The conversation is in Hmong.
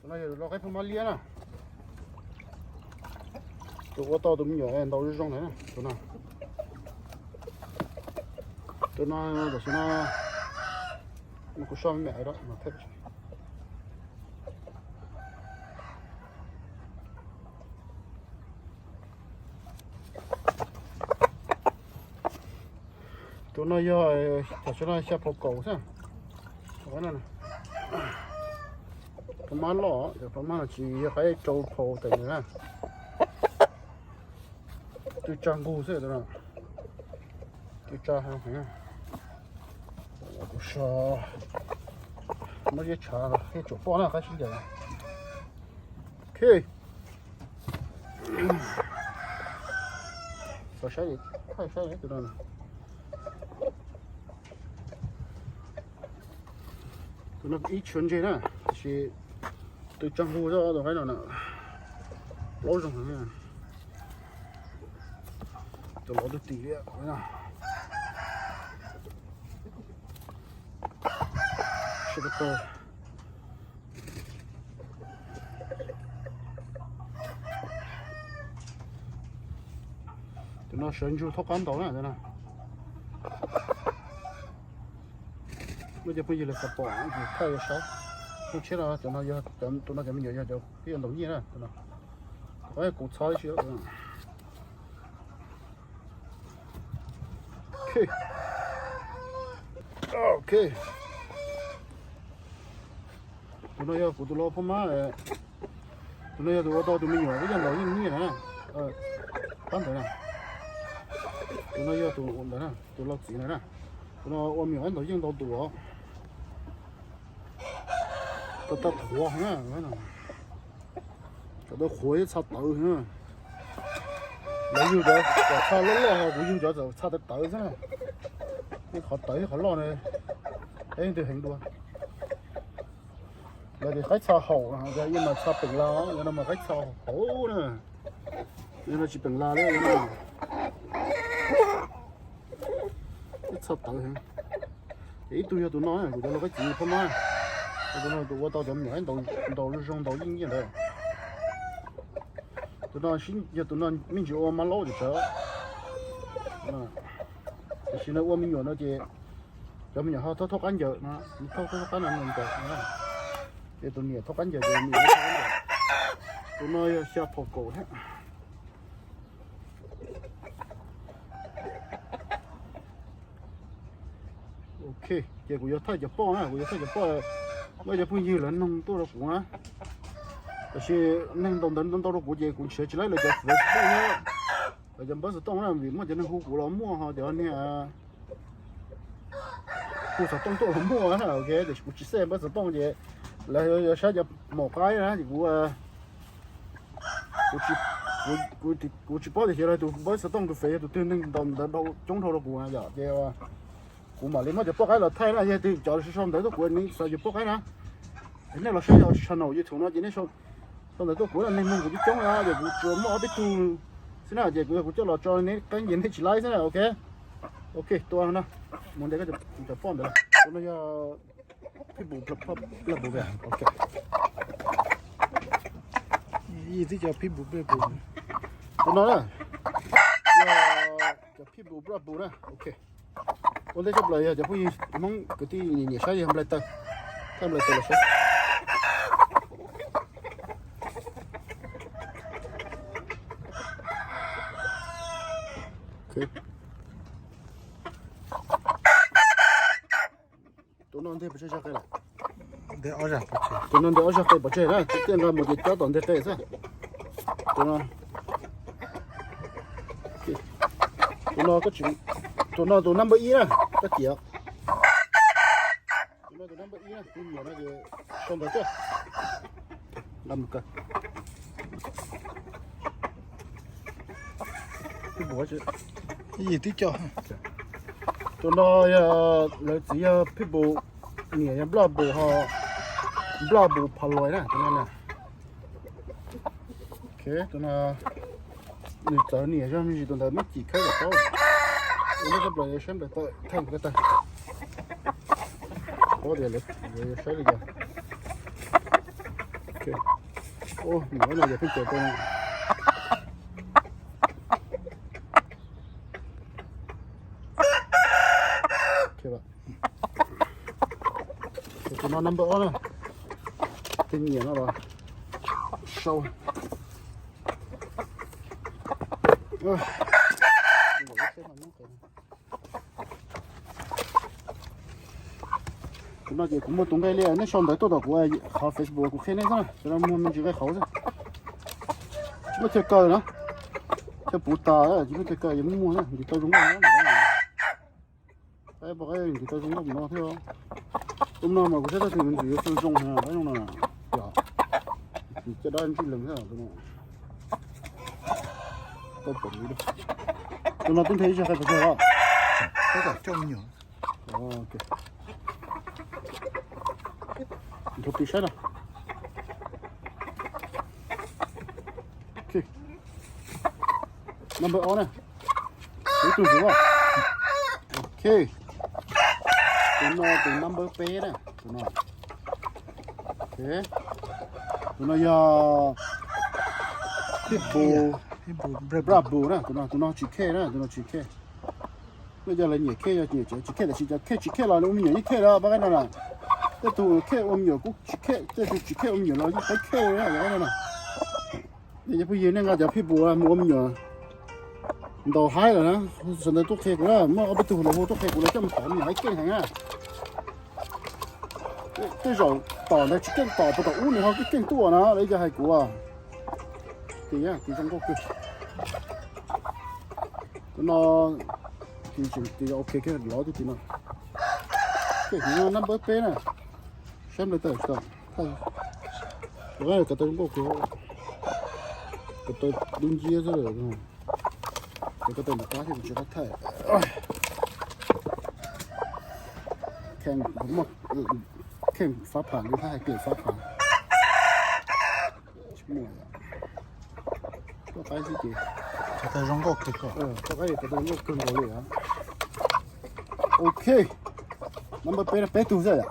Tus no yog tus lau qaib phab mab liab na. Tus ua tau tus me nyuam ntaus zoo zoo ntawd na, tus no. Tus no tam sim no kuv so me me no. Tus no yog tam sim no xya phaus kaum xwb. Phab mab loj, phab mab no tsis yog qaib rau phaus tes na. Tw tsa nqug xwb tus no. Tw tsa heev. Kuv so muab ziab tshav thiaj tsuam poj na, qab sib ncaws. Ok. Xav saib, saib tus no. Tus no ib tshua ntseg na, tiam sis tw tsa nqug xwb tus qaib no na. Plaub zoo heev. Tus lov tug tim li. Tus no sawv ntsug thaub qab ntaus na. Muaj cov phooj ywg lawv xav pom ces thaij saib. Phooj tshiab no, cov no yog, tus no cov me nyuam yog cov pib yuav ntaus nyiaj na. Tus no, tus qab kuv txhob ib si. Ok. Tus no yog kuv tus lau phab mab. Tus no yog tus ua tau tus me nyuam pib yuav ntaus yeej nyiaj na. Pab ntawd na. Tus no yog tus ntawd na, tus lau txiv ntawd na. Tus no ua me nyuam ntaus yeej ntau tus os. Tau tau qhuav na. Tau tau qhuav ib txha tawv. Lawv yug cov txha loj loj, kuv yug cov txha tawv tawv xwb na. Qhov tawv thiab qhov loj na, peb leej twg heev dua. Lawv tias qaib txha haum, yog mas txha peem las, yog no mas qaib txha hauv na. Yog no tsis peem las li. Ib txha tawv heev. Ces ib tug yog tus no, kuv cov lau qaib txiv phab mab. Tus no tus ua tau cov me nyuam ntaus zoo zoo ntaus yeej nyiaj ntawd. Tus no yog tus no me ntsis ua mab laub ces tsawv. Tiam sis no ua me nyuam no ces cov me nyuam ho thauj thauj qab ncaws no, thauj thauj qab no ncaws. Ces tus niam thauj qab ncaws ces me nyuam thauj qab ncaws. Tus no yog xya phaus kaum thiab. Ok, ces kuv yuav thaij cov poj na, kuv yuav thaij cov poj. Muaj cov phooj ywg lawv noog tuaj rau kuv na, tiam sis neeg ntau ntawd ntau rau kuv ces kuv nrhiav tsis laib lawv cov Facebook na, lawv cov npawb xov tooj na, vim muaj cov neeg hu kuv los muaj, ho cov niag hu xov tooj tuaj los muaj na. Ok, tiam sis kuv tsis xej npawb xov tooj ces lawv yuav saib cov maum qaib na ces kuv kuv tsis paub tias xyov lawv tus npawb xov tooj tus fev yog tus twg, neeg ntau ntawd coob dhau rau kuv yom. Ces kuv mam li muab cov poj qaib los thaij na, yog tias cov sau ntawv tuaj kuv ne, xav yuav poj qaib na, nej los saib yog channel YouTube no ces nej sau ntawv tuaj kuv, neeg noog kuv coob coob na, ces kuv tsuas muaj ob peb tug xwb na, ces kuv yog kuv coj los tso neb qeeb ces nej tsis laib xwb na. Ok, ok, tua no, mus ntes koj cov poj ntawd. Tus no yog Pitbull Black Bull. Ok. Ib tib co Pitbull Black Bull. Tus no na, yog cov Pitbull Black Bull na. Ok. Ua ntej tshaj plaws yog cov phooj ywg Hmoob kwv tij nyiam nyiam saib yog nplai taw, thaij nplai taw los saib. Ok. Tus no nteg pov tseg zog qe lawm. Tus no nteg ob zog qe pov tseg na, tiaj nqa mus ces cob tom nteg qe xwb. Tus no, tus no, tus no tus nab npawb ib na, koj ciam. Tus no tus nab npawb ib na, tus nyuam no ces sau ntawv tuaj. Nqa mus kaw. Ib yim tib co. Tus no yog lawv txiv yog Pitbull, niam yog Black Bull ho, Black Bull Palois na tus no na. Ok, tus no nws txawv niam zog me ntsis tus ntawd muab cim khawb kom paub. Ua ntej tshaj plaws yuav saib nplai taw, thaij nplai taw. Paub tias lawv yuav saib li cas. Ok. Ua, no yog pheej caum tau. Tus no number ob na. Tej nyiam no los sau. Tus no ces kuv muaj tus nqe li, nej sau ntawv tuaj tom kuv qhov Facebook kuv qhia nej xwb, cov no muaj me ntsis nqe qhauv xwb. Tsis muaj chaw kaw na, chaw puv tas tsis muaj chaw kaw, yog muaj muaj na, ntim tau zoo nkauj. Pom qab ntim tau zoo nkauj no thiab. Tus no mas kuv saib tag tus me ntsis yuav zoo zoo heev, zoo no. Yog, caj dab ntsij lees thiab tus no. Tau pom li. Tus no twb nrhiav ib zaug qhia pes tsawg los? Nthuav tis saib na. Ok. Number ob na. Ib tug zuv. Ok. Tus no tus number peb na, tus no. Ok. Tus no yog Pitbull, Pitbull Brahma Bull na, tus no, tus no tsis khej na, tus no tsis khej. Nej cov lawv nyiam khej, yog nyiam tsis khej, tab sis cov khej tsis khej los ua me nyuam yeej khej lawm, pom qab no na. Tej tus khej ua me nyuam kuj tsis khej, tej tus tsis khej ua me nyuam los yeej pab khej na, pom qab no na. Nej cov phooj ywg, nej nqa cov Pitbull mus ua me nyuam ntaus haib lawm na, sawv daws tuaj qhia kuv na, muaj ob peb tug los hu tuaj qhia kuv, lawv coj mus tom me nyuam haib keej heev na. Tej zaum tom ntawd tsis keej, tom puag tom ub nws ho keej keej tuaj na, lawv cov hais kuv. Tis, tis zoo nkauj kawg. Tus no tis, tis ok kawg, lov tib tis no. Tus no number peb na. Saib nplai tawm tsis tau. Tus no ko taw zoo nkauj kawg, ko taw dub nciab xwb. Tus ko taw nram qab thiab tsis qab thaij. Kheej, kheej fab pham li, hais tias fab pham. Tsis muaj. Tuaj qaib xwb ces. Ko taw zoo nkauj kawg ko. Tuaj qaib ko taw zoo nkauj kawg nkaus li. Ok. Number peb, peb tug xwb yom.